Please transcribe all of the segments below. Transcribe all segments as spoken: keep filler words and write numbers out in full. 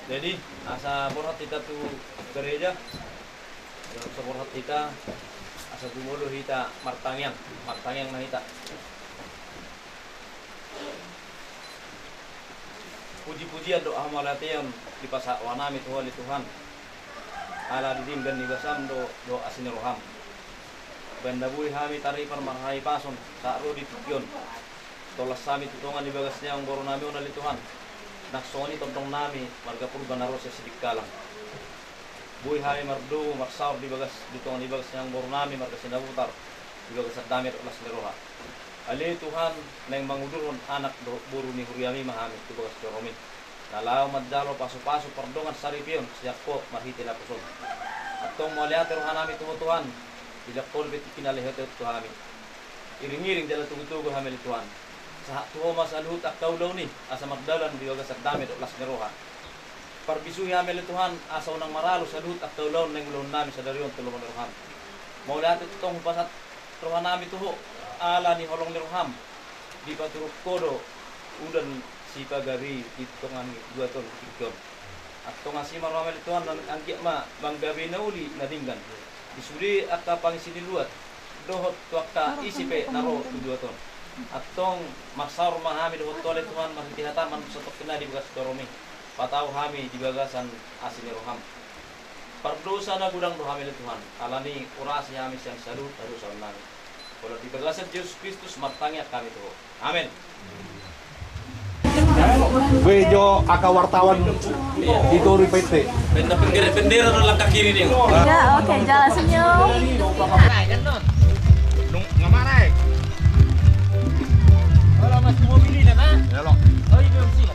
Jadi, asa borhat hita tu gareja, asa borhat hita, asa jumolo hita martangiang, martangiang ma hita. Puji-pujian dohot hamauliateon dipasahat rohanami tu Ho ale Tuhan. Ala di denggan ni bagasam do, dohot asi ni roham. Bahen na boi hami taripar marhahipason sahat ro di tingki on. Tolhas hami tu tonga ni bagas ni amangborunami on ale Tuhan. Nang songon i tondongnami marga Purba na ro sian Sidikalang. Boi hami mardomu marsaor di bagas, di tonga ni bagas ni amangborunami marga Sinabutar, di bagasan dame dohot las ni roha. Ale Tuhan, naeng mangudurhon anak dohot boru ni huriami ma hami tu bagas joromi, na laho manjalo pasu-pasu pardongansaripeon sian Ho marhite naposom. Antong mauliate rohanami tu Ho Tuhan, dilehon Ho dope tingki na lehon Ho tu hami. Iring-iring jala togu-togu hami ale Tuhan. Sahat tu Ho ma saluhut angka ulaon i, asa mardalan di bagasan dame dohot las ni roha. Parbisuhi hami ale Tuhan, asa unang maralu saluhut angka ulaon naeng ulaonnami sadari on tu lomo ni roham. Mauliate tongtong hupasahat rohanami tu Ho, ala ni holong ni roham. Dipaturuk Ho do udan sipagabe i di tonga ni buat on di tingki on. Antong asi ma roham ale Tuhan, nang anggiat ma manggabe na uli na denggan di sude angka pangisi ni luat dohot tu angka isi pe na ro tu luat on. Antong marsaor ma hami dohot Ho ale Tuhan marhite hatam manang satongkin nai di bagas joromi. Patau hami di bagasan asi ni roham. Pardosa na godang do hami ale Tuhan, alani urasi hami sian saluhut hadosaonnami. Holan di bagasan Jesus Kristus martangiang hami tu Ho. Amen. Gue jo angka wartawan di Toru P T. Benda bendera, bendera do langkah kiri nih. Ya, oke, jalan senyum. Nung nggak marah ya? Kalau masih mobil ini, nah. Ya, lo. Oh, ini belum sih.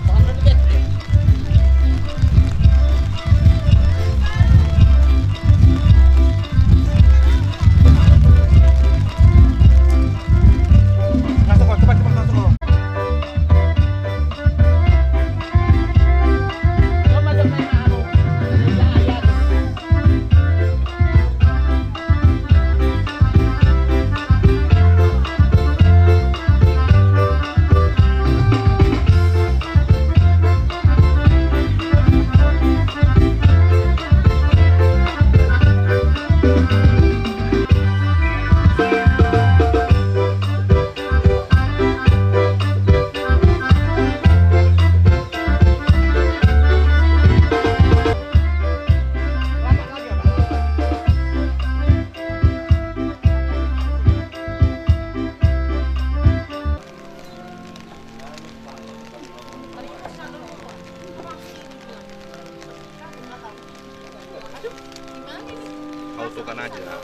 Auto kan aja.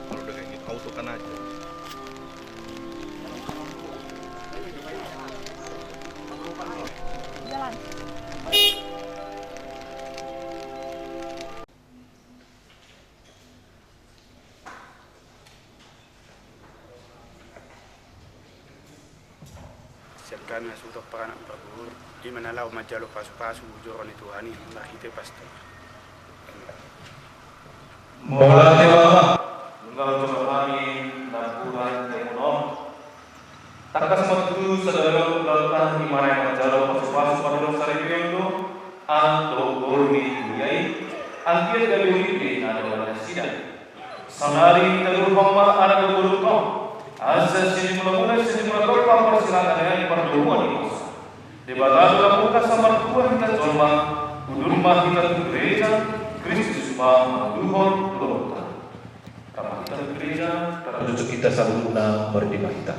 Kalau udah kayak gitu, auto kan aja. Jalan. Sian hami na suhut anak parboru, i ma na laho manjalo pasu-pasu joro ni Tuhan i marhite pastor. Mauliate ma, nunga jumolo hami nampuna di hamu on. Tangkas ma tutu sadari on ulaonta i ma na manjalo pasu-pasu pardongansaripeon do anak dohot boru ni huria i, anggiat gabe uli be na dalan nasida. Saonari tadurhon ma anak dohot boru on, asa sian mula-mula sian mula-mula parsirangan ni pardomuan i. Debata do na mungka asa martua hita jolma, udur ma hita tu gereja, Kristus ma manguduhon ulaonta. Rap ma hita tu gereja, rap ma hita saluhutna marende ma hita.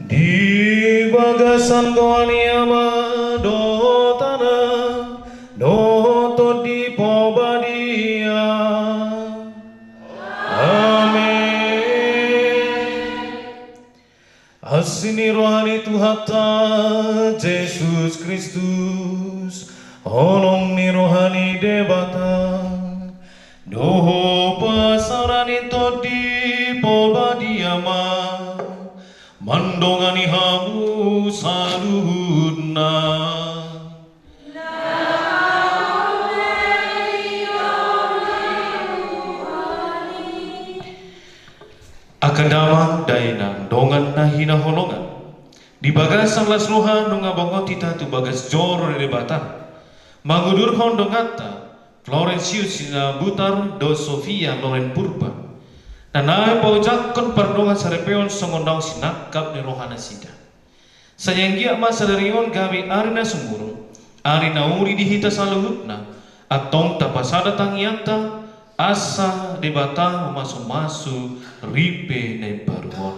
Di bagasan goar ni Ama dohot Anak dohot Tondi Porbadia. Amen. Asi ni roha ni Tuhanta Jesus Kristus, holong ni roha ni Debata, dohot pasaoran ni Tondi Porbadia ma mandongani hamu saluhutna. Angka damang dainang dongan na hinaholongan, di bagasan las roha nunga bongot hita tu bagas joro ni Debata, mangudurhon donganta Florentius Sinabutar dohot Sofia Loren Purba, na naeng paojakhon pardongan saripeon songon naung sinangkap ni rohanasida. Sai anggiat ma sadari on gabe ari na sumurung, ari na uli di hita saluhutna, antong tapasada tangiangta, asa Debata mamasumasu ripe na imbaru on.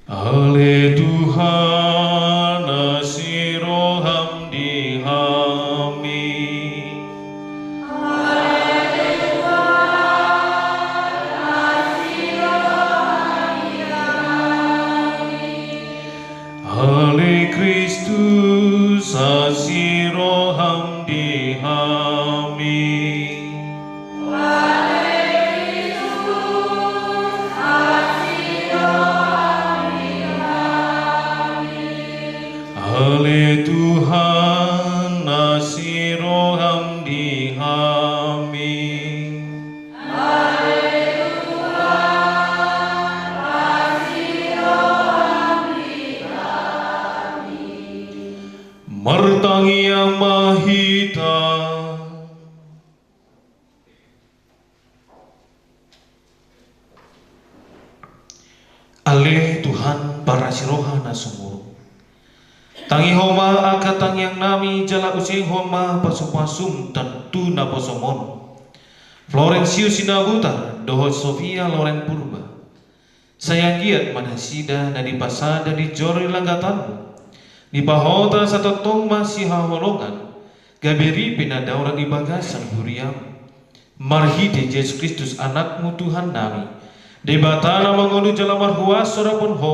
Ale Tuhan, asi roham di hami. Ale Kristus, asi roham di hami. Ale Tuhan, asi roham di hami. Martangiang ma hita. Ale Tuhan, parasi roha na sumurung, tangihon ma angka tangiangnami jala usehon ma pasupasum tu naposom on Florentius Sinabutar dohot Sofia Loren Purba. Sai anggiat ma nasida na dipasada di joro ni langgatanmu, dipahota satongtong masihaholongan, gabe ripe na daurat di bagasan huriam. Marhite Jesus Kristus Anakmu Tuhannami, Debata na mangolu jala marhuaso dohot Ho,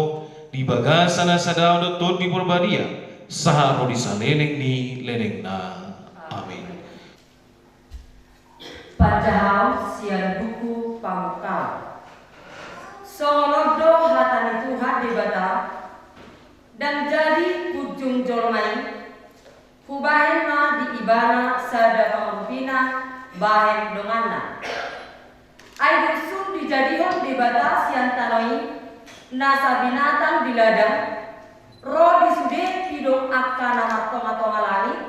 di bagasan na sada dohot Tondi Porbadia, sahat ro di saleleng ni lelengna. Amin. Panjahaon sian buku Pamungkaon. Songon on do hata ni Tuhan Debata, ndang jadi punjung jolma i, hubahen ma di ibana sada pangurupina bahen donganna. Ai dung sun dijadihon Debata sian tano i nasa binatang di ladang, ro di sude pidong angka na martongatonga langit,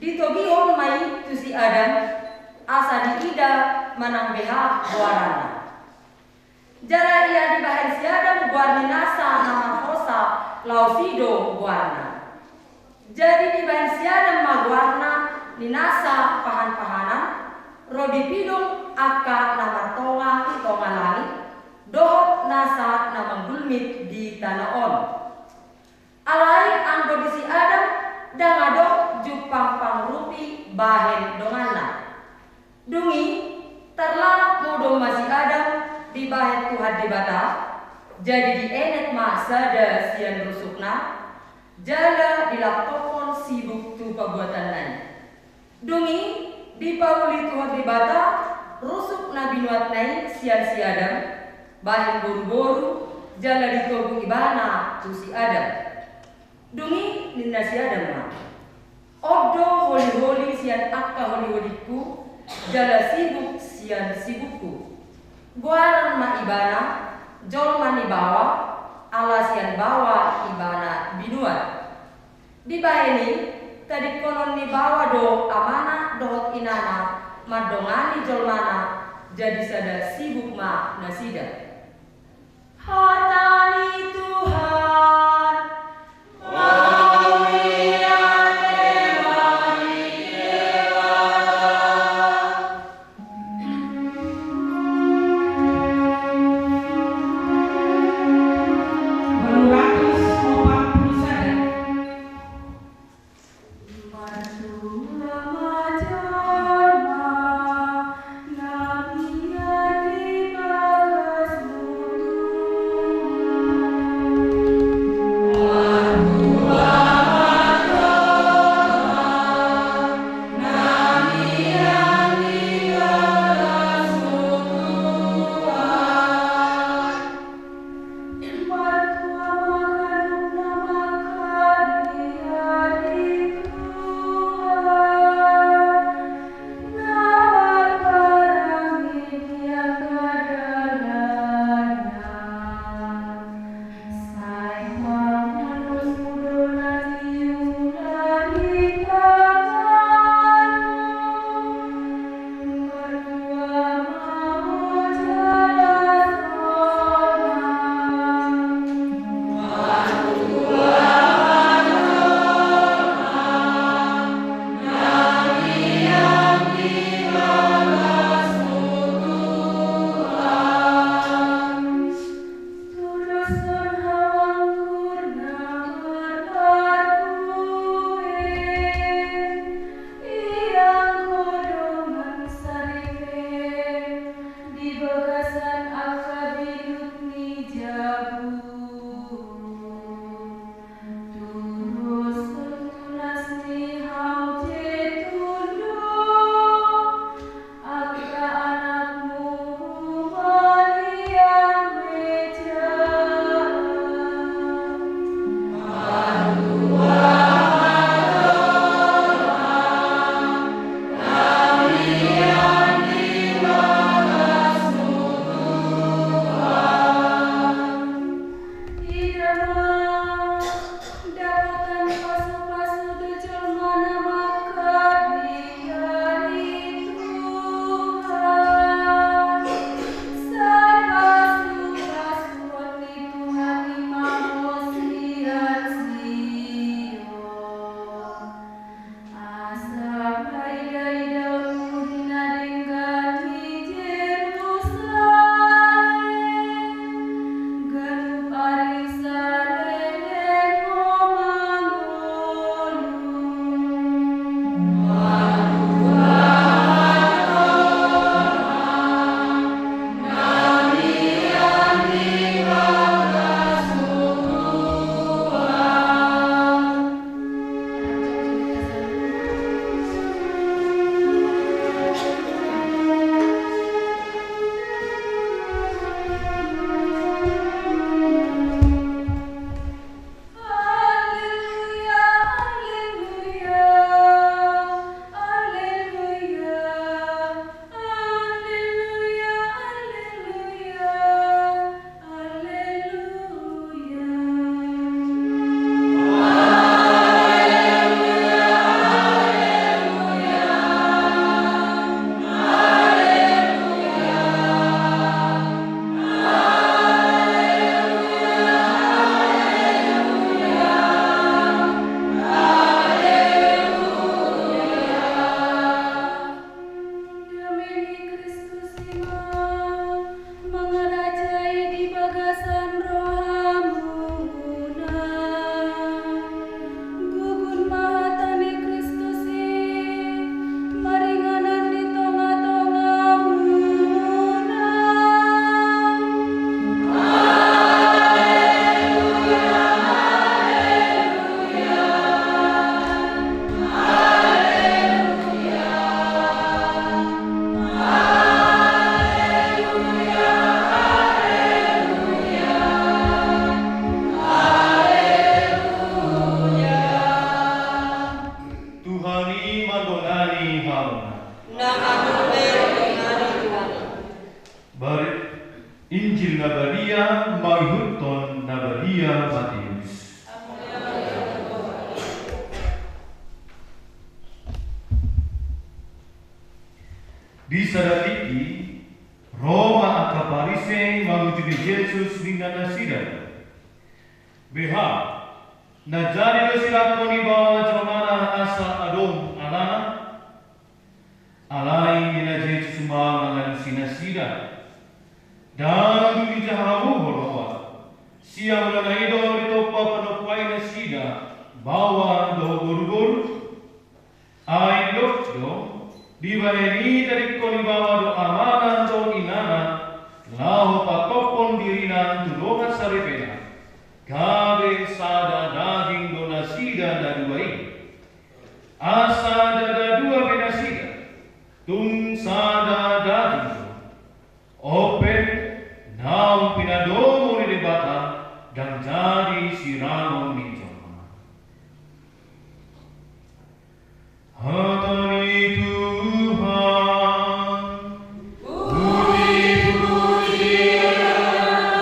ditogihon ma i tu si Adam, asa diida manang beha goaranna. Jala ia dibahen si Adam goar ni nasa na marhosa, laos i do goarna. Jadi dibahen si Adam ma goarna ni nasa pahanpahanan, ro di pidong angka na martongatonga langit, dohot nasa na manggulmit di tano on. Alai anggo di si Adam, ndang adong jumpang pangurupi bahen donganna. Dung i, tarlanap modom ma si Adam dibahen Tuhan Debata, jadi dienet ma sada sian rusukna, jala dilangkophon sibuk tu pabuatanna i. Dung i, dipauli Tuhan Debata rusuk na binuatna i sian si Adam, bahen boruboru, jala ditogu ibana tu si Adam. Dung i ninna si Adam ma, on do holiholi sian angka holiholingku, jala sibuk sian sibukku. Goaran ma ibana jolma ni baoa, ala sian baoa ibana binuat. Dibahen i, tadingkonon ni baoa do amana dohot inana mandongani jolmana, jadi sada sibuk ma nasida. Hata ni Tuhan. Mauliate ma di Naung na hamu be di ari tua. Bari Injil na badia mangihuthon na badia Mateus. Di sada tingki, ro ma angka Parise mangunjuni Jesus, ninna nasida: Beha, na jadi do silangkon ibawa jolmana asa adong alana? Alai ninna Jesus ma mangalusi nasida: Ndang dung dijaha hamu holong on. Sian mulana i do ditompa panompa i nasida baoa dohot boruboru? Ai didok do: Dibahen i tadingkon ibawa do amana dohot inana, laho patophon dirina tu dongan saripena, gabe sada daging do nasida na dua i. Asa ndada dua be nasida, tung sada daging do. On pe, naung pinadomu ni Debata, ndang jadi sirangon ni jolma. Hata ni Tuhan. Puji-pujian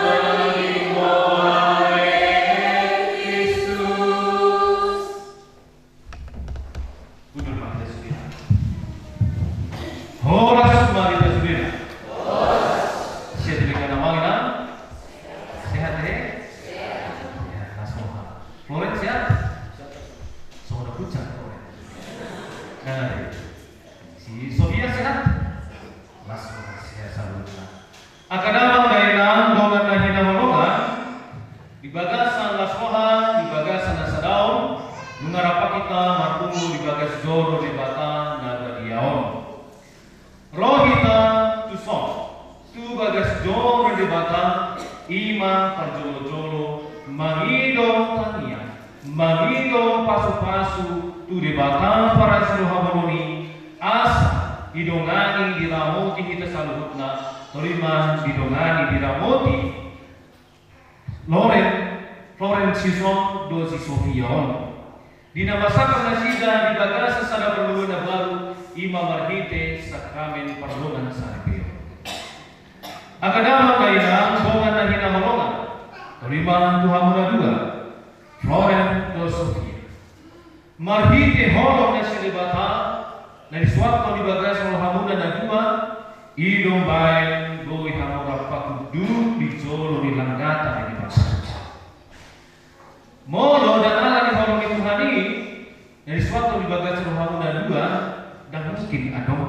bagi Tuhan Kristus. Udur ma hita sudena. Horas ma hita sudena. Sihat, Rebeka na wangi na? Sehat, eh? Sehat. Ya, las roha. Floren sehat? Songon na puncak Floren. Nah, si Sofia sehat? Las roha, sehat saluhutna. Angka damang dainang, dongan na hinaholongan, di bagasan las roha, di bagasan na sada on, nunga rap hita marpungu di bagas joro ni Debata na badia on. Ro hita tuson, tu bagas joro ni Debata, i ma parjolo-jolo mangido tangiang, mangido pasu-pasu tu Debata parasi roha bolon i, asa didongani, diramoti hita saluhutna, tori ma didongani, diramoti Loren, Floren, si Son dohot si Sofia on. Di na pasahat nasida di bagasan sada parngoluan na baru, i ma marhite sakramen pardongansaripeon. Angka damang dainang, dongan na hinaholongan, tori ma tu hamu na dua, Floren dohot Sofia. Marhite holong na sian Debata, na disuanhon di bagasan rohamuna na dua, i do umbahen boi hamu rap paunduk di jolo ni langgata ni Debata. Molo ndang ala ni holong ni Tuhan i, na disuanhon di bagasan rohamuna na dua, ndang mungkin adong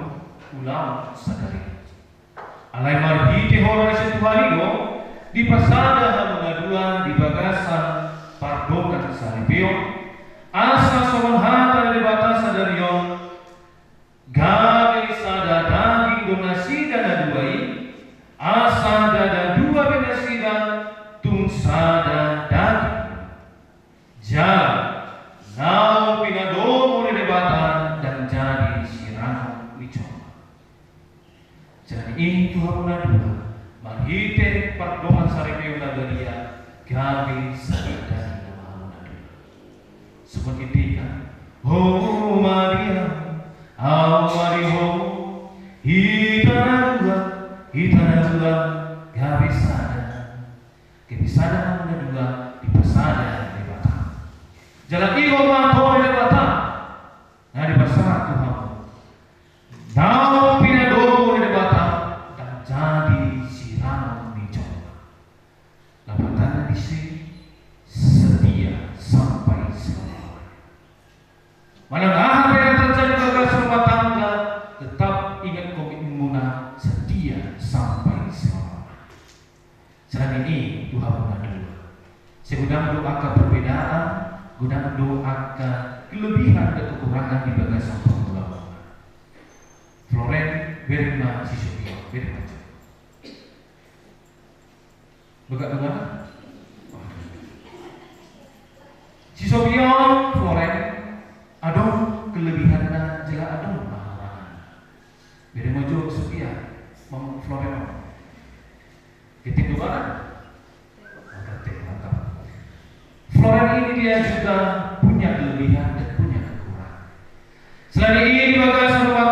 ulaon sadari. Alai marhite holong ni Tuhan i do, dipasada hamu na dua di bagasan pardongansaripeon, asa songon hata ni Debata sadari on, gabe sada daging do nasida na dua i, asa ndada dua be nasida, tung sada daging. Jala naung pinadomu ni Debata ndang jadi sirangon ni jolma. Jadi i tu hamu na dua, marhite pardongansaripeon na badia, gabe sada daging ma hamu na dua. Songon i kan, ho ma di ahu, ahu ma di ho, hita na dua, hita na dua, gabe sada. Gabe sada hamu na dua, dipasada Debata. Jala i do ma tohor ni Debata na dipasahat tu hamu. Naung pinadomu ni Debata ndang jadi sirangon ni jolma. Lapatanna disi, setia sampai selama-lamanya. Manang aha pe na terjadi di bagas rumah tangga, tetap ingat komitmenmuna, setia sampai selama-lamanya. Selain i, tu hamu na dua, sai godang do angka perbedaan, godang do angka kelebihan dan kekurangan di bagasan parngoluanmuna. Floren, bereng ma si Sofia, bereng ma. Bagaimana? Si Sofia on, Floren, adong kelebihanna jala adong kekuranganna. Bereng ma jo Sofia, Mam Floren on. Gitting do badan? Oke, mantap. Floren ini dia juga punya kelebihan dan punya kekurangan. Selain ini, di bagasan rumah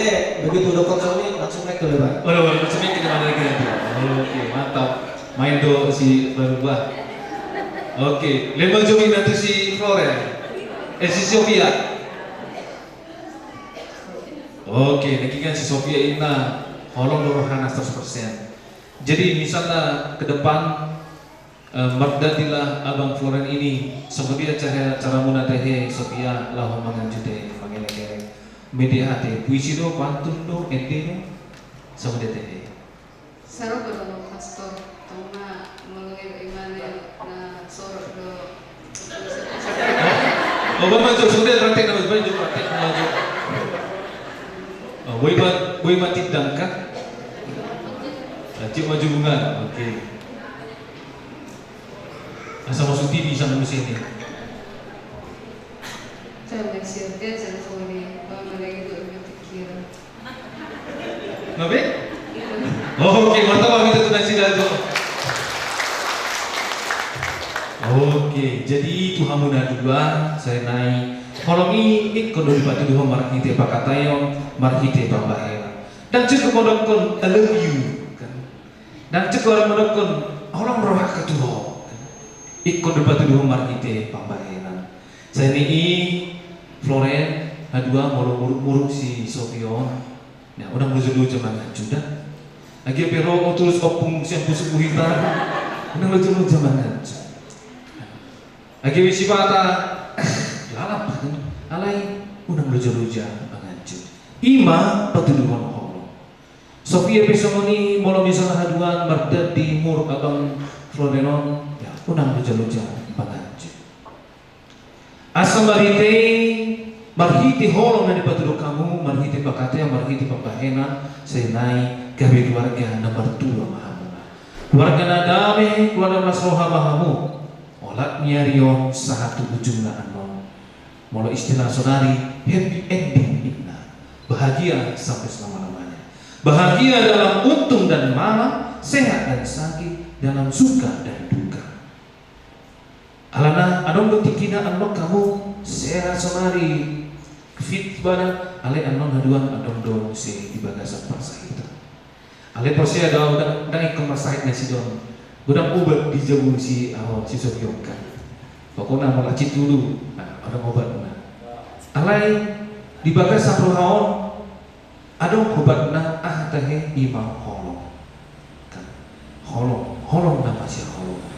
ale, begitu udah kosong nih, langsung naik dulu, Pak. Waduh, waduh, langsung naik kita mana lagi nanti? Oke, mantap. Main do si Baruba. Oke, lima jam nanti si Floren. Eh, si Sofia. Oke, nangkin kan si Sofia inna holong do rohana seratus persen. Jadi misalnya ke depan, eh, mardalanlah Abang Floren ini, songon dia cara, caramuna tehe Sofia laho manganju tehe, mangelek-elek. Media ate, puisi do, pantun do, ende do, songon dia tehe. Sarupa do, Pastor, tong ma molo i, imana na sorot do. Oh, bang maju, sudah praktek nama, bang maju, praktek maju. Oh, boi ma, boi ma tindang kah? Lanjut maju bunga, oke. Asa masuk T V sama mesin ini. Coba siap dia, telepon ni, bang lagi tu, pikiran. Ngabe? Oke, martaba hita tu nasida jo. Oke, jadi tu hamuna dua, sonai. Holong i ingkon do dipatuduhon marhite pangkataion, marhite pambahenan. Ndang cukup mandokkon I love you, kan? Ndang cukup mandokkon holong rohangku tu ho, kan? Ingkon do dipatuduhon marhite pambahenan. Sonai i, Floren, Haduan, molo muruk-muruk si Sofi on, ya, unang loja-loja manganju da. Age pe ro ho torus ompung sian pusuku hita, unang loja-loja manganju. Age pe sipata lalap, alai unang loja-loja manganju. I ma patuduhon holong. Sofia pe songon i, molo misalna haduan mardadi muruk abang Floren on, ya, unang loja-loja manganju. Asa marhite i, marhite holong na dipatuduhon hamu, marhite panghataion, marhite pambahenan, sai nai gabe keluarga na martua ma hamuna. Keluarga na dame, keluarga na marlas roha ma hamu. Olat ni ari on sahat tu ujungna annon. Molo istilah saonari, happy ending ninna. Bahagia sampai selama-lamanya. Bahagia dalam untung dan malang, sehat dan sakit, dalam suka dan duka. Alana adong do tingkina annon hamu, sehat saonari fit badan, alai annon haduan adong do muse di bagasan parsahiton. Alai porsea do au, ndang, ndang ingkon marsahit nasida on. Godang obat di jabu si, aho, si Sofi on kan. Pokokna molo hansit ulu, nah, adong obatna. Alai di bagasan roha on, adong obatna, aha tahe, i ma holong. Kan? Holong, holong na masihaholongan.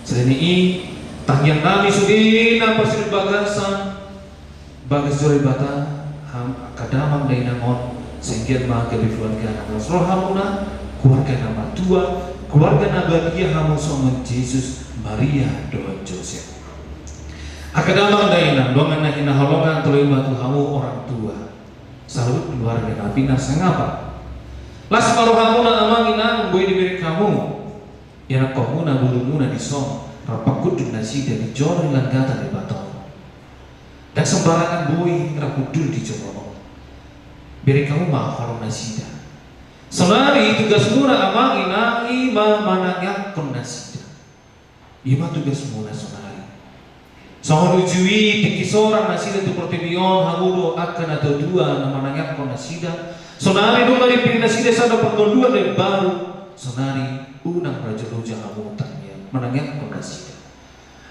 Selain i, tangiang nami sude na parsiduhon bagasan, bagas joro Debata, ham, angka damang dainang on, sai anggiat ma gabe keluarga na marlas roha hamuna, keluarga na martua, keluarga na badia hamu songon Jesus, Maria dohot Josep. Angka damang dainang, dongan na hinaholongan, tolu i ma tu hamu orang tua. Saluhut keluarga na pinasangap. Las ma rohamuna amang inang, boi dibereng hamu ianakhonmuna, borumuna dison, rap panghundul nasida di jolo ni langgatan ni Debata on. Ndang sembarangan boi rap hundul di jolo on. Bereng hamu ma holong nasida. Saonari tugasmuna amang inang i ma manangiangkon nasida. I ma tugasmuna saonari. Songon uju i tingki sorang nasida tu portibi on, hamu do angka na tuatua na manangiangkon nasida. Saonari nunga dipillit nasida sada parngoluan na imbaru. Saonari unang loja-loja hamu tangiang, manangiangkon nasida.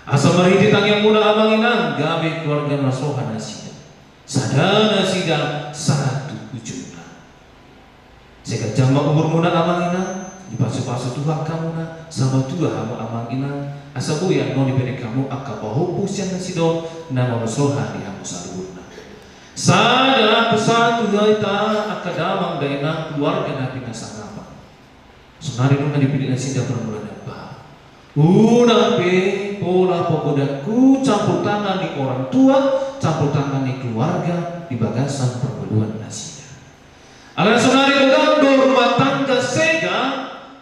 Asa marhite tangiangmuna amang inang gabe keluarga na marlas roha nasida. Sada nasida sahat tu ujungna. Sai ganjang ma umurmuna amang inang, dipasu-pasu Tuhan hamuna, sai matua hamu amang inang, asa boi annon dibereng hamu angka pahompu sian nasida on na marlas roha di hamu saluhutna. Sada persatu hita angka damang dainang keluarga na pinasangapan. Saonari nunga dipillit nasida parngoluan na imbaru. Unang pe pola pogodangku campur tangan ni orang tua, campur tangan ni keluarga di bagasan parngoluan nasida. Alana saonari godang do rumah tangga sega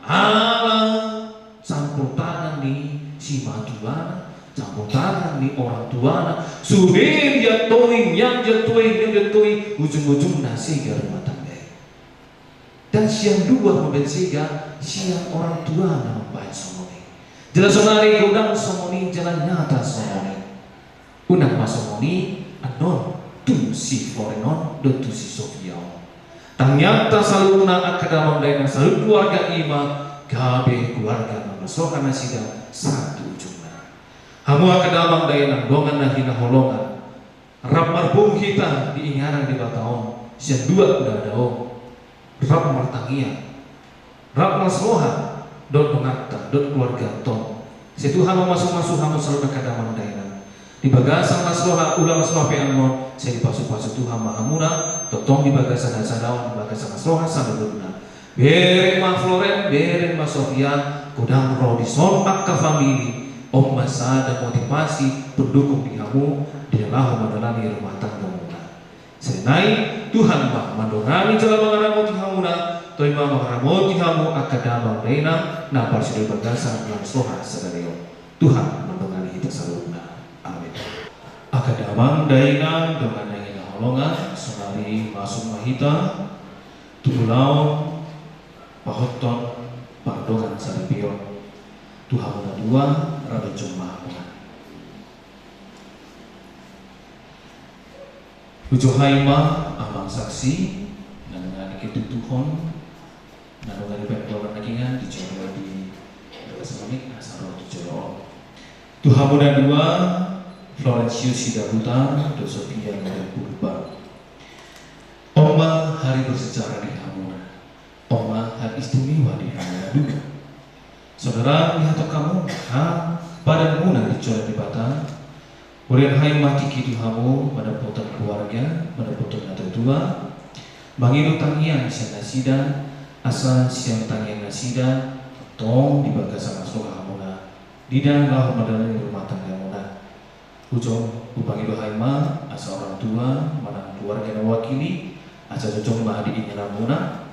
ala campur tangan ni simatuana, campur tangan ni orang tuana, sude diantoi, nian diantoi, nian diantoi, ujung-ujungna sega rumah tangga i. Dan sian luar mambaen sega, sian orang tuana mambaen songon i. Jala saonari godang songon i, jala nyata songon i. Unang ma songon i annon tu si Floren on dohot tu si Sofia on. Tangiangta saluhutna angka damang dainang saluhut keluarga i ma gabe keluarga na marlas roha nasida sahat tu ujungna. Hamu angka damang dainang dongan na hinaholongan, rap marpungu hita di inganan ni Debata on sian dua na adong. Rap martangiang, rap las roha dohot donganta dohot keluarganta on. Sai Tuhan mamasu-masu hamu saluhutna angka damang dainang. Di bagasan las roha, ula las roha pe annon, sai dipasu-pasu Tuhan ma hamuna, tongtong di bagasan hasadaon, di bagasan las roha saluhutna. Bereng ma Floren, bereng ma Sofia, godang ro dison angka famili, on ma sada motivasi, pendukung di hamu di na laho mandalani rumah tanggamuna. Sai nai Tuhan ma mandongani jala mangaramoti hamuna, toe ma mangaramoti hamu angka damang dainang na parsiduhon bagasan las roha sadari on. Tuhan mandongani hita saluhutna. Amin. Angka damang dainang dongan na hinaholongan, saonari masuk ma hita tu ulaon pahothon pardongansaripeon tu hamu na dua, radojon ma hamu. Hujohai ma amang saksi na nunga diketutuhon, na nunga dibaen dongan na denggan di jolo di, di bagasan on, asa ro tu jolo on. Tu hamu na dua, Florensius Sidabutar dohot Sofia Lada Purba. Bersejarah di hamuna. Oma hal istimewa di hamuna dua. Saudara, lihat kamu, ha, badan muna di Debata. Hurian hayu ma tingki tu hamu, mandapothon keluarga, mandapothon natuatua. Mangido tangiang sian nasida, asa sian tangiang nasida, tong di bagasan las roha muna. Dida laho mandalani rumah tangga muna. Ujung, hupangido hayu ma, asa orang tua, manang keluarga na wakili, asa jojong ma di inganan muna.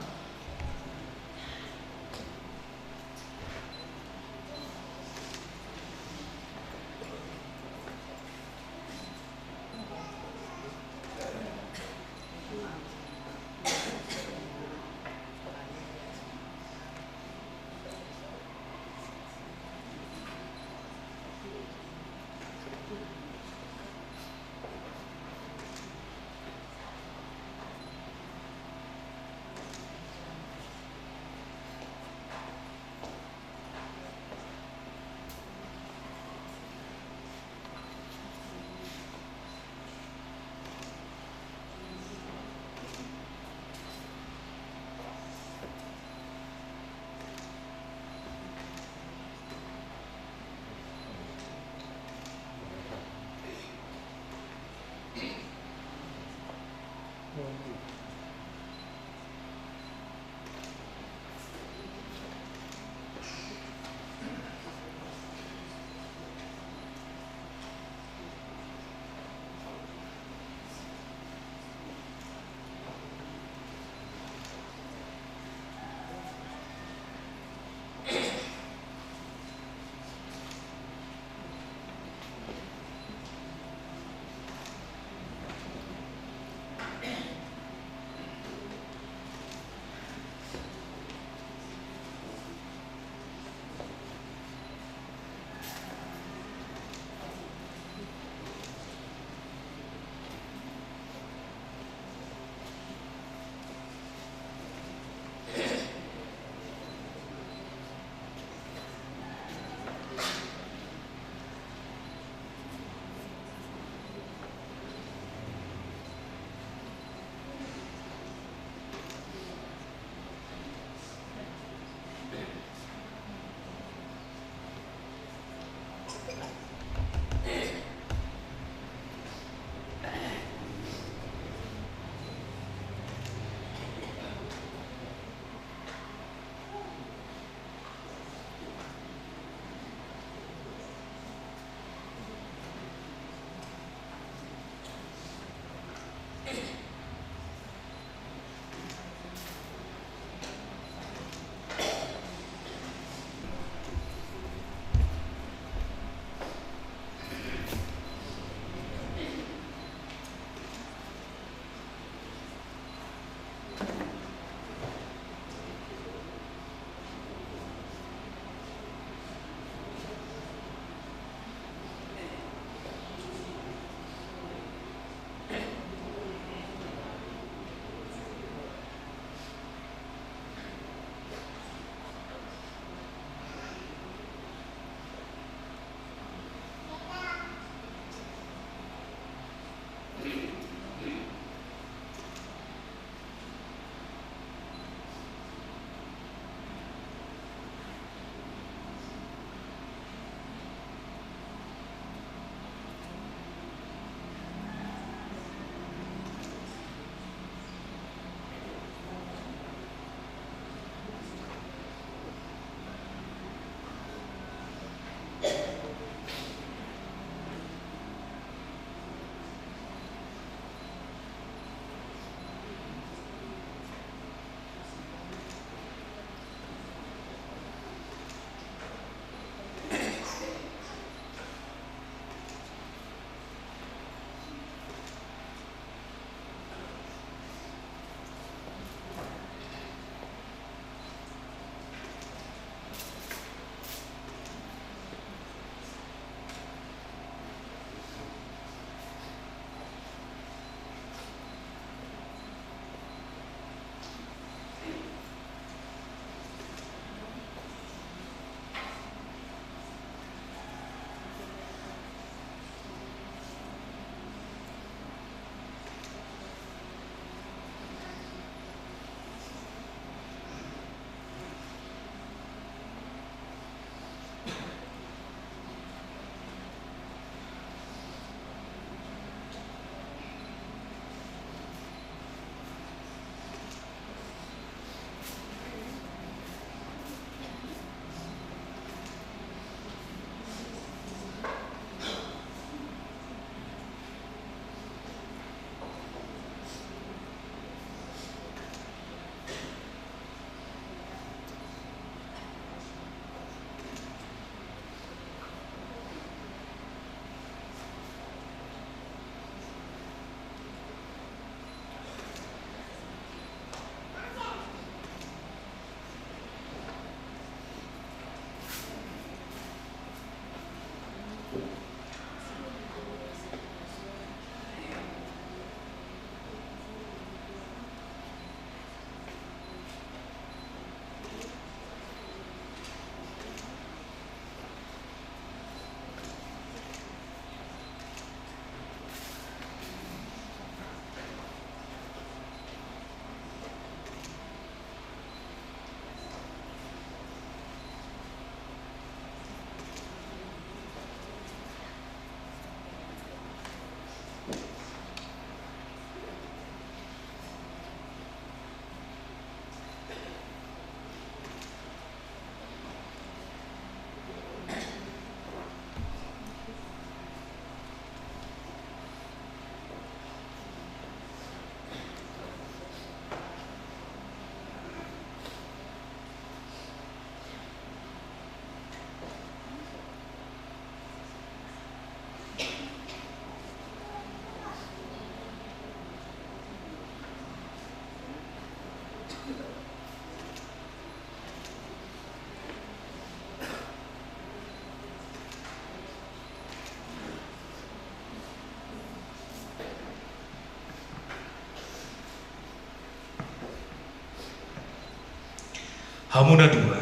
Hamu na dua,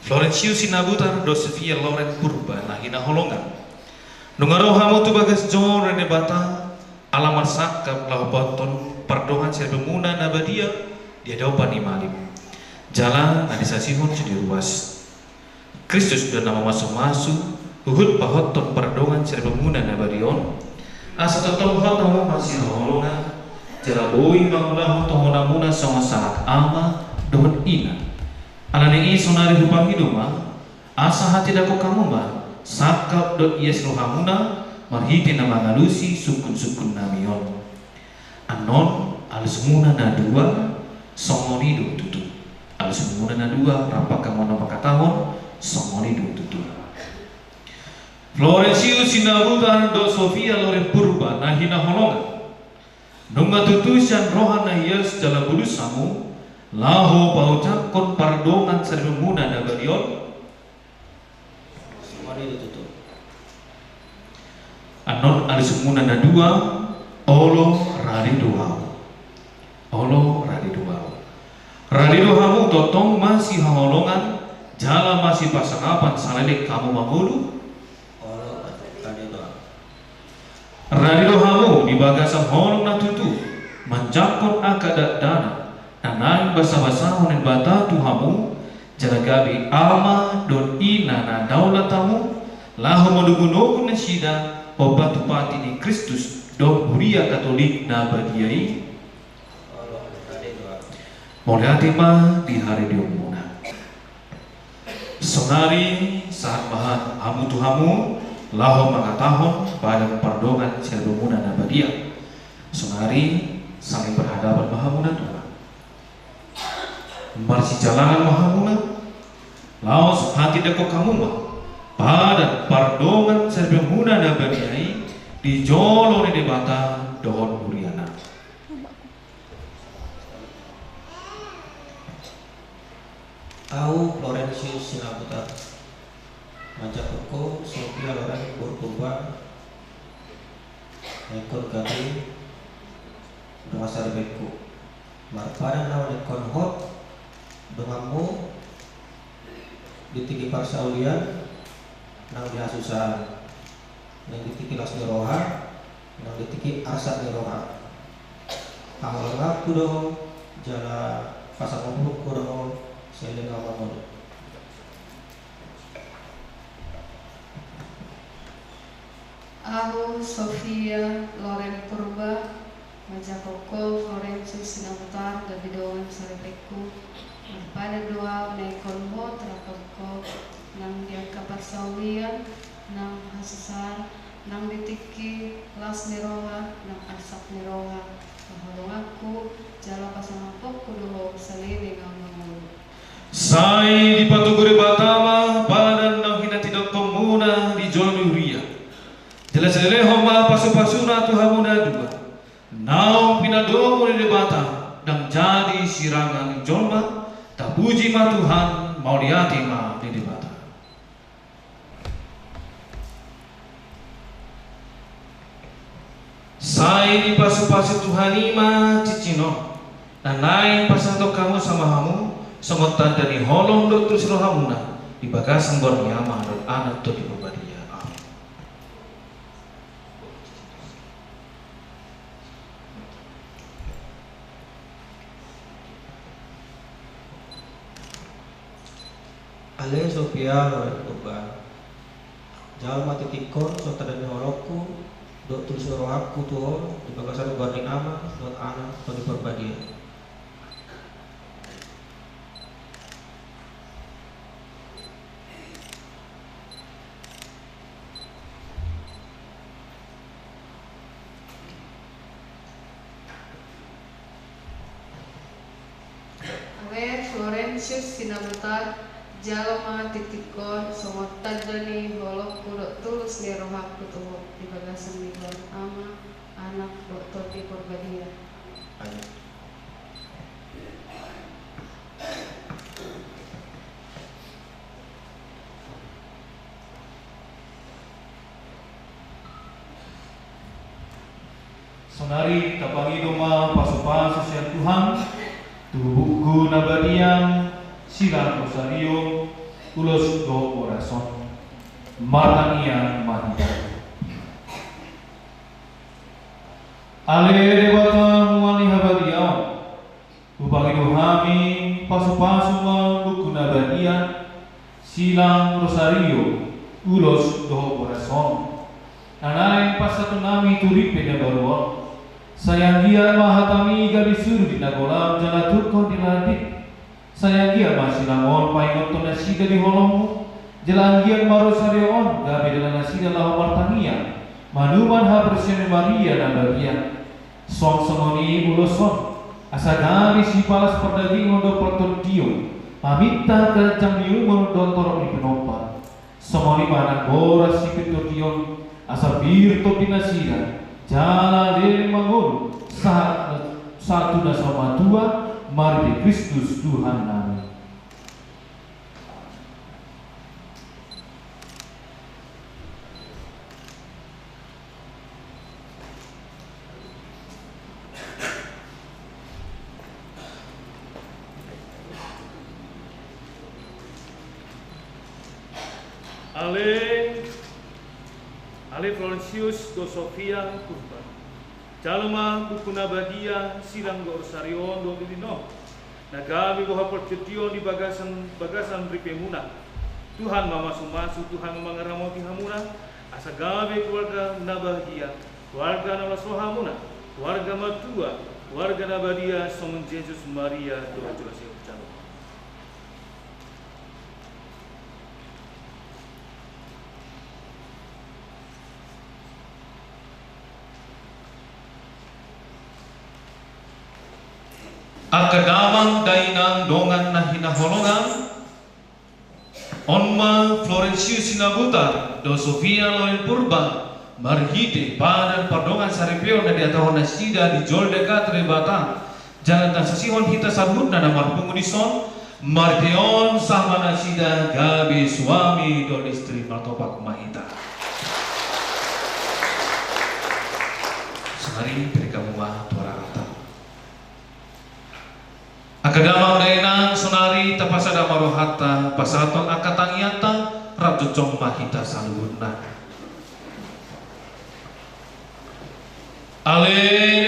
Florentius Sinabutar dohot Sofia Loren Purba na hinaholongan. Nunga ro hamu tu bagas joro ni Debata, ala marsangkap laho pahothon pardongansaripeonmuna na badia di adopan ni malim. Jala na disasihon so diruas. Kristus do na mamasumasu, huhut pahothon pardongansaripeonmuna na badia on. Asa tongtong hot hamu masihaholongan, jala boi mangulahon tohonanmuna songon sangap ama dohot ina. Alani i saonari hupangido ma, asa hatindangkon hamu ma, sangkap dohot ias rohamuna, marhite na mangalusi sungkunsungkunnami on. Annon alusmuna na dua, songon i do tutu. Alusmuna na dua, rap angka na mangkatahon, songon i do tutu. Florentius Sinabutar dohot Sofia Loren Purba na hinaholongan. Nunga tutu sian roha na ias jala bulus hamu, laho paojakhon pardongansaripeonmuna na badia on. Songon i do tutu. Annon alusmuna na dua, olo rade do ahu. Olo rade do ahu. Rade do hamu tongtong masihaholongan, jala masipasangapan saleleng hamu mangolu. Olo rade do ahu. Rade do hamu di bagasan holong na tutu, manjangkon angka dakdanak na naeng basabasahon ni Debata tu hamu, jala gabe ama dohot ina na daulat hamu, laho manogunogu nasida, obat-opati ni Kristus dohot huria Katolik na badia i. Mauliate ma di haridionmuna. Saonari sahat ma hamu tu hamu, laho mangkatahon padan pardongansaripeonmuna na badia. Saonari saling berhadapan ma hamu na dua. Marsijalangan ma hamuna, laos hatindangkon hamu ma padan pardongansaripeonmuna na badia i di jolo ni Debata dohot huriana. Ahu Florentius Sinabutar, manjangkon ho Sofia Loren Purba, na ingkon gabe dongan saripengku. Marpadan na maningkon hot donganmu di tingki parsaulian nang di hasusaan, nang di tingki las ni roha, nang di tingki arsak ni roha. Haholonganku do ho, jala pasangaponku do ho saleleng ahu mangolu. Ahu Sofia Loren Purba, manjangkon ho Florentius Sinabutar gabe dongan saripengku, marpadan do ahu na ingkon hot rap angka nang di angka parsaulian, nang hasusaan, nang di tingki las ni roha, nang arsak ni roha. Haholonganku jala pasangaponku do ho saleleng ahu mangolu. Sai dipatogu Debata ma padan naung hinatindangkonmuna di jolo ni huria. Jala sai dilehon ma pasupasuna tu hamu na dua. Naung pinadomu ni Debata, ndang jadi sirangan ni jolma, tapuji ma Tuhan, mauliate ma di Debata. Sai dipasupasu Tuhan i ma cincin on, na naeng pasahaton hamu sama hamu, songon tanda ni holong dohot tulus ni rohamuna, di bagasan goar ni Ama dohot Anak dohot Tondi Porbadia. Amin. Ale Sofia Loren Purba, jalo ma tingkingkon songon tanda ni holongku dohot tulus ni rohangku tu ho di bagasan goar ni Ama dohot Anak dohot Tondi Porbadia. Ale Florentius Sinabutar, jalo ma tingkingkon songon tanda ni holongku dohot tulus ni rohangku tu ho di bagasan ni goar ni Ama, Anak dohot Tondi Porbadia. Amin. Saonari tapangido ma pasupasu sian Tuhan, Tu buku na badia, silang Rosario, ulos dohot boras on. Martangiang ma hita. Ale Debata, mual ni habadiaon, tu pangido hami, pasupasu ma buku na badia, silang Rosario, ulos dohot boras on, na naeng pasahaton nami tu ripe na baru on. Sai anggiat ma hatami gabe suru di na golap jala tungkot di na lit. Sai anggiat ma silang on paingothon nasida di holongmu, jala anggiat ma Rosario on gabe dalan nasida laho martangiang, manuman haporseaon ni Maria na badia. Songon i ulos on, asa gabe sipalas pardagingon dohot partondion, maminta ganjang ni umur dohot torop ni pinompar. Songon i ma nang boras sipintor di on, asa pir tondi nasida, jala leleng mangolu, sahat, sahat tu na saur matua, marhite Kristus Tuhan nami. Ale, ale Florentius dohot Sofia Purba. Jalo ma buku na badia, silang dohot Rosario on dohot lilin on, na gabe boha partondion di bagasan, bagasan ripemuna. Tuhan ma mamasumasu, Tuhan ma mangaramoti hamuna, asa gabe keluarga na bahagia, keluarga na las roha hamuna, keluarga matua, keluarga na badia, songon Jesus, Maria dohot Josep. Jalo. Angka damang dainang dongan na hinaholongan, on ma Florentius Sinabutar dohot Sofia Loren Purba, marhite padan pardongan saripeon na dihatahon nasida di jolo ni Debata, jala tasahatihon hita saluhutna na marpungu dison, marhite on sahat ma nasida gabe suami dohot istri. Martopak ma hita. Saonari, pir hamu ma tu arata. Angka damang dainang, saonari tapasada ma rohanta pasahathon angka tangiangta, rap jongjong ma hita saluhutna. Ale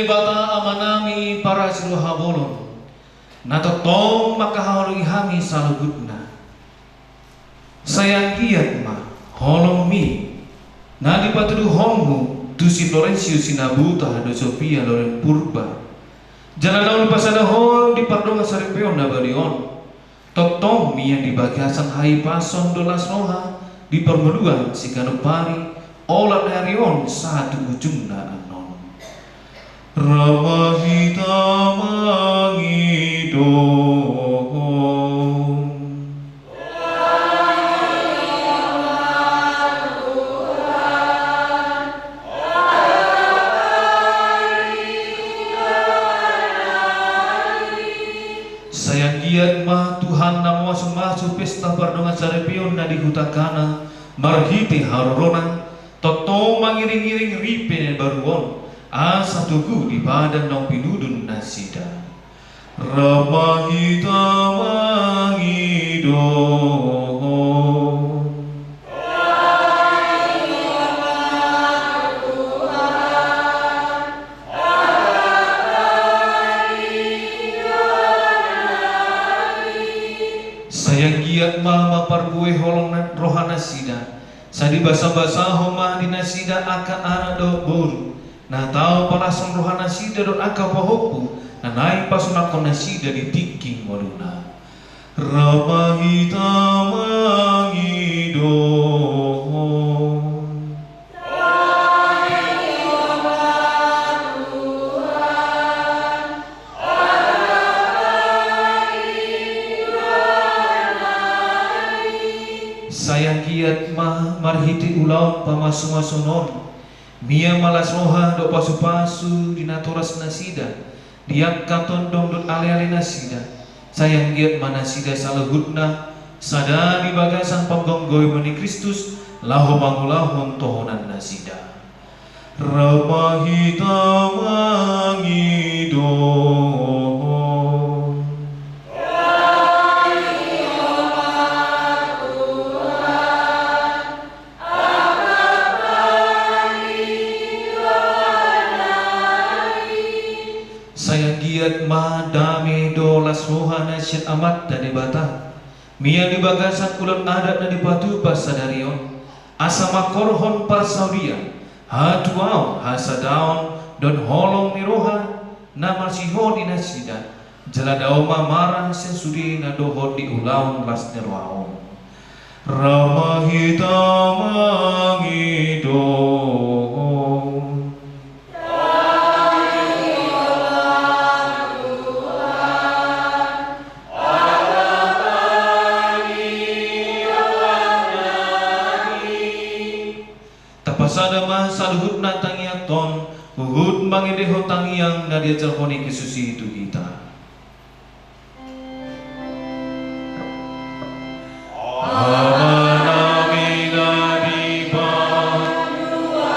Debata Amanami parasi roha bolon, na tongtong mangkaholongi hami saluhutna. Sai anggiat ma holongmi na dipatuduhonmu tu si Florentius Sinabutar dohot Sofia Loren Purba, jala naung dipasadahon di pardongan saripeon na badia on, tongtong mian di bagasan hahipason dohot las roha di parngoluan siganup ari, olat ni ari on sahat tu ujungna annon. Rap ma hita mangidohon. Sai anggiat ma Tuhan na mamasumasu pesta pardongan saripeon na di huta Kana, marhite haroroNa, tongtong mangiringiring ripe na baru on, asa togu di padan naung pinudun nasida. Rap ma hita mangidohon. Sai anggiat ma mambarbue holong na, rohanasida, sai dibasabasahon ma di nasida angka anak dohot boru, na tau palashon rohanasida dohot angka pahompu na naeng pasunangkon nasida di tingki ngoluna. Rap ma hita mangidohon. Sai anggiat ma marhite ulaon pamasumasuon on, mian ma las roha dohot pasupasu di natorasnasida, di angka tondong dohot alealenasida, sai anggiat ma nasida saluhutna sada di bagasan panggomgomi ni Kristus, laho mangulahon tohonannasida. Rap ma hita mangidohon. Ma dame dohot las roha na sian Amanta Debata, mian di bagasan ulaon adat na dipatupa sadari on, asa mangkorhon parsaulian, hatuaon, hasadaon, dohot holong ni roha na marsihohot di nasida, jala dao ma marang sian sudena dohot di ulaon las ni roha on. Rap ma hita mangido. Tapasada ma saluhutna tangiangta on, huhut mangendehon tangiang na diajarhon ni Jesus i tu hita. Amanami na di banua.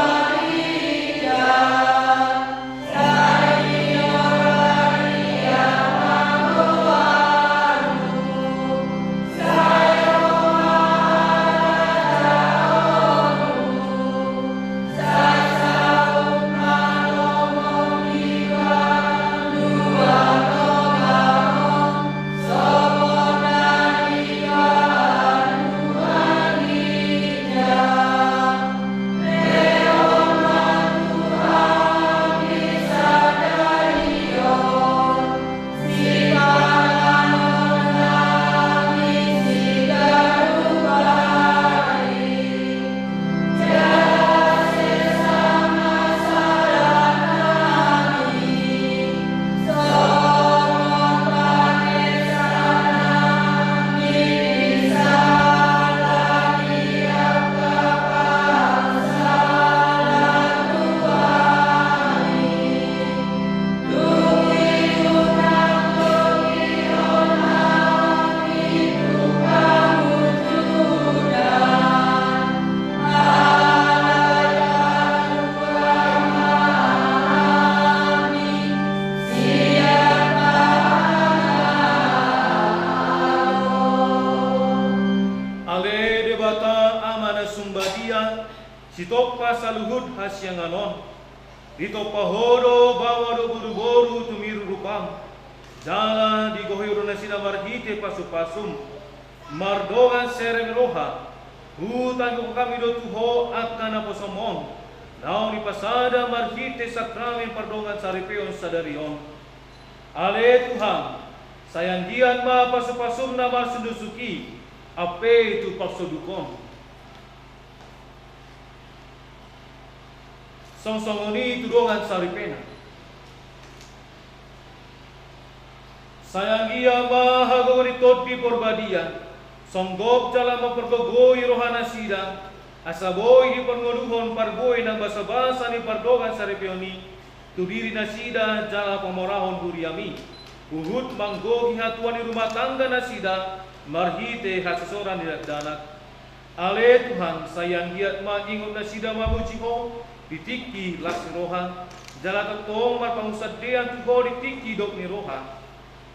Ale Debata Ama na sumbadia, sitompa saluhut hasiangan on. Ditompa Ho do baoa dohot boruboru tumiru rupam, jala digohi Ho do nasida marhite pasupasum. Mardongan serep ni roha, hutangihon hami do tu Ho angka naposom on, naung dipasada marhite sakramen pardongansaripeon sadari on. Ale Tuhan, sai anggiat ma pasupasum na marsundusuk i, ampe tu parsonduk on. Song songon i tu dongan saripena. Sai anggiat ma hagogoon ni Tondi Porbadia, songgop jala mampargogoi rohanasida, asa boi diparngoluhon parbue nang basabasa ni pardongansaripeon i, tu dirinasida jala pamorahon huriam i, huhut manggohi hatuaon ni rumah tangganasida, marhite hasosoran ni dakdanak. Ale Tuhan, sai anggiat ma ingot nasida mamuji Ho di tingki las ni roha, jala tongtong marpangunsandean tu Ho di tingki dok ni roha.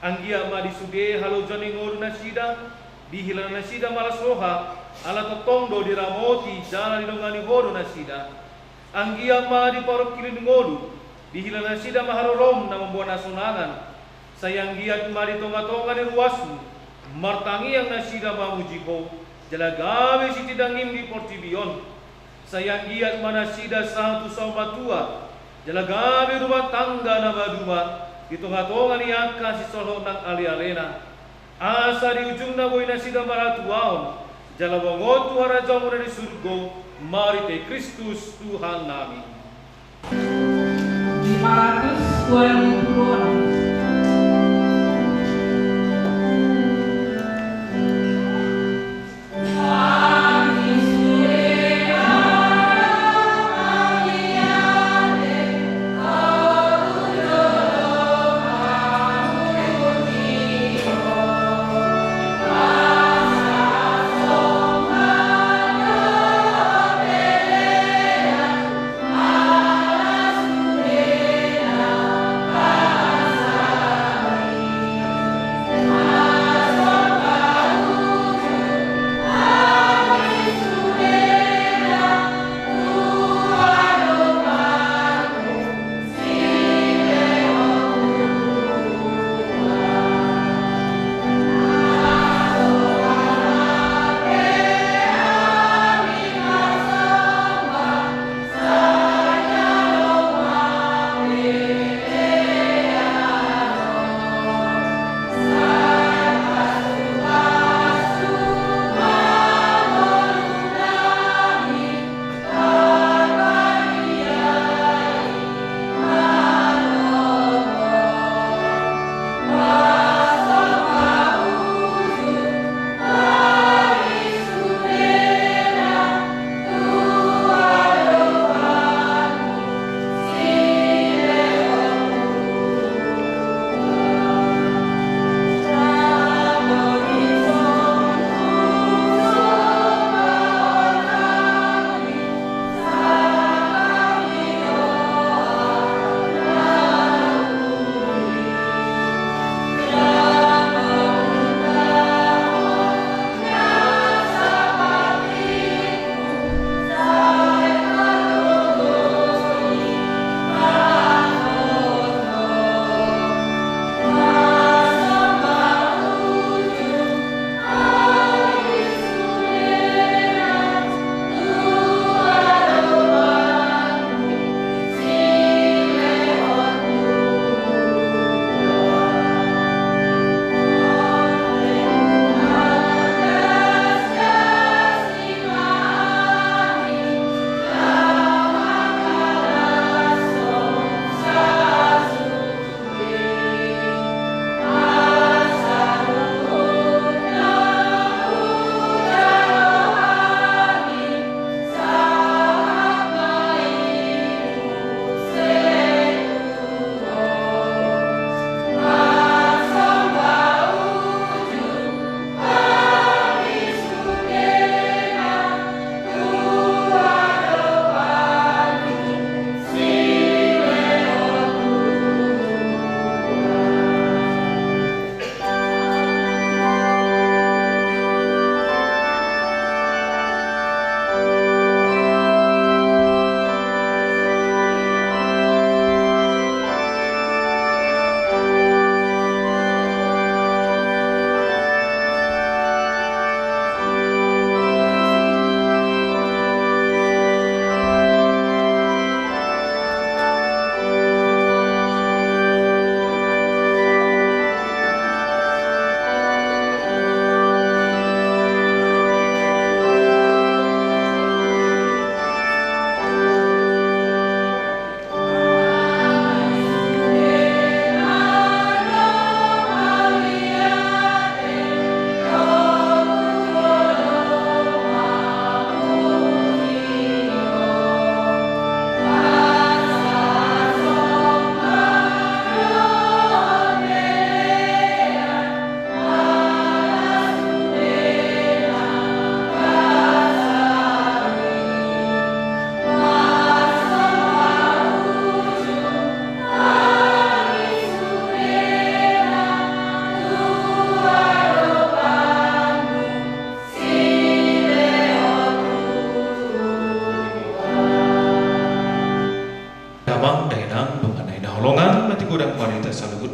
Anggiat ma di sude halojaon ni ngolu nasida, dihilala nasida ma las roha, ala tongtong do diramoti jala didongani Ho do nasida. Anggiat ma di parungkilon ni ngolu, dihilala nasida ma harorom na mamboan hasonangan. Sai anggiat ma di tongatonga ni ruasmu, martangiang nasida mamuji Ho, jala gabe sitindangim di portibi on. Sai anggiat ma nasida sahat tu saur matua, jala gabe rumah tangga na maduma, di tongatonga ni angka sisolhot nang alealena. Asa di ujungna boi nasida marhatuaon, jala bongot tu harajaonmu na di surgo, marhite Kristus Tuhannami. Lima ratus dua puluh enam.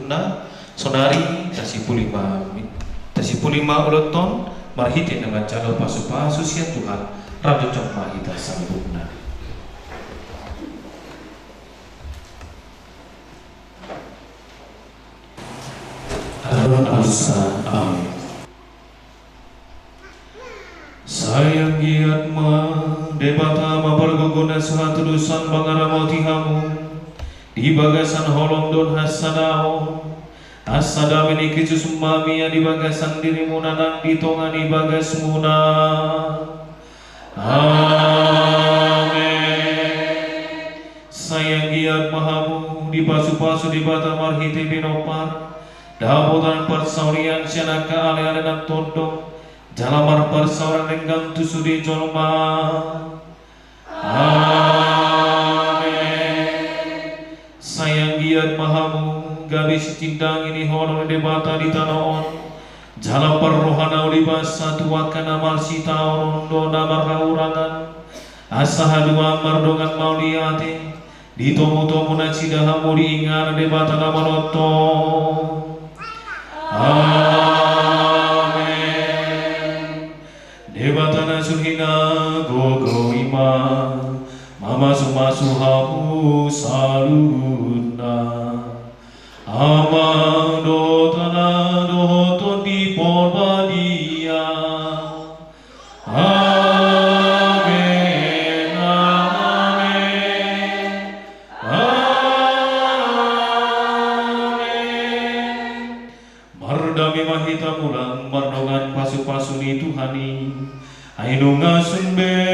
Na, sonari tasipuli ma, tasipuli ma ulaonta on, marhite na manjalo pasupasu sian Tuhan, rap jongjong ma hita saluhutna. Amen. Sai anggiat ma Debata ma pargogo na so hatudosan mangaramoti hamu di bagasan holong dohot hasadaon, asa dame ni Kristus mamua di bagasan dirimuna nang di tonga ni bagasmuna. Amen. Sai anggiat ma hamu dipasupasu Debata marhite pinompar, dapotan parsaulian sian angka aleale na tondong, jala marparsaulian denggan tu sude jolma. Amen. Sai anggiat ma hamu gabe sitindangi ni holong ni Debata di tano on, jala parroha na uli basa tu angka na marsitaonon dohot na marhahurangan, asa haduan mardongan mauliate di tomutomu nasida hamu di inganan Debata na manongtong. Amen. Debata na so hinagogo i ma mamasumasu hamu saluhutna, Ama dohot Anak dohot Tondi Porbadia. Amen, amen, amen. Mardame ma hita mulak mardongan pasupasu ni Tuhan i. Ai nunga sun be